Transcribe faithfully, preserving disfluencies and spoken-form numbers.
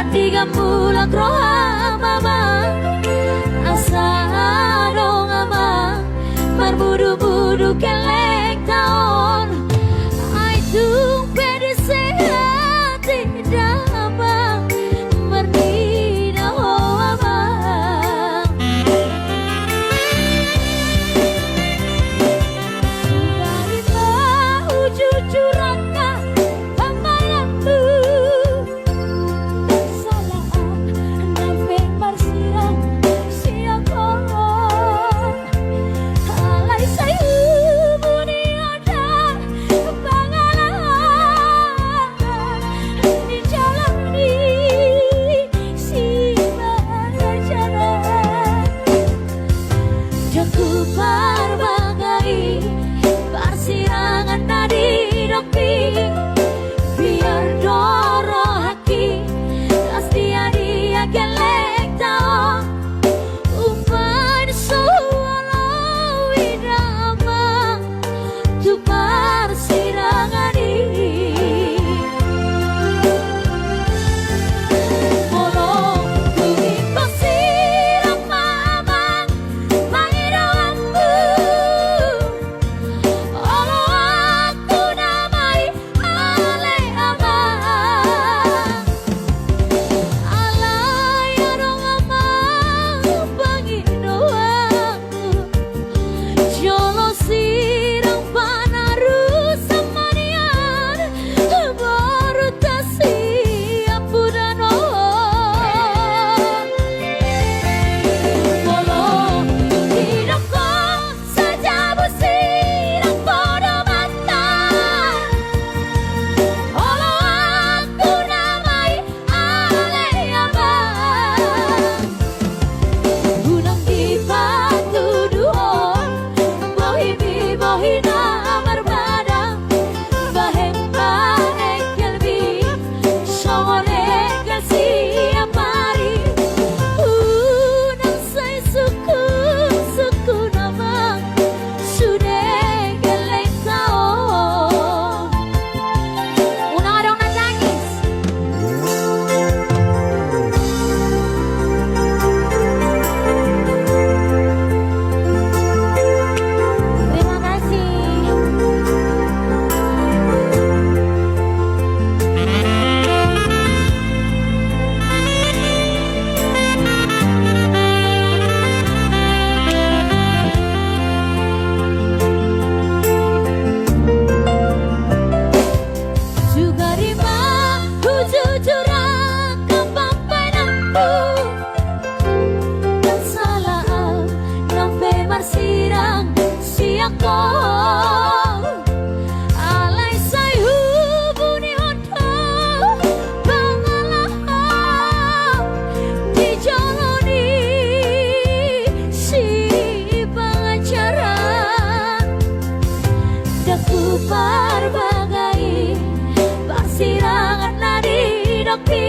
Digambulang roham amang, asa adong amang marmudu-mudu gellengta on. Ai tung pe disehati damang marnida ho amang. Suda i ma hujujur angka pambahenanku. Salaan nang pe marsirang sian ho. Alai sai hubuni ho do pangalaho di jolo ni sipangajaran. Ndang huparbagai parsirangan na nidokmi, biar do roha las dia-dia gellengta on. Umbahen so huoloi damang tu parsirangan i. Molo tung ingkon sirang ma amang pangidoanmu, oloanku nama i ale amang. Alai adong amang pangidoanku, jolo sirang panarusan ma nian borunta siampudan on. Molo didok ho sajabu sirang podomanta, oloanku nama i ale amang. Unang dipatuduhon bohimi bohi na marbadang, bahen ma engkelmi songon engkel siapari. Unang sai sungkun-sungkun amang sude gellengta on. Unang adong na tangis. Terima kasih. Sugari ma hujujur angka pambahenanku. Ndang sala au nang pe marsirang sian ho. Alai sai hubunihon do pangalaho di jolo ni sipangajaran. Ndang huparbagai parsirangan na nidokmi.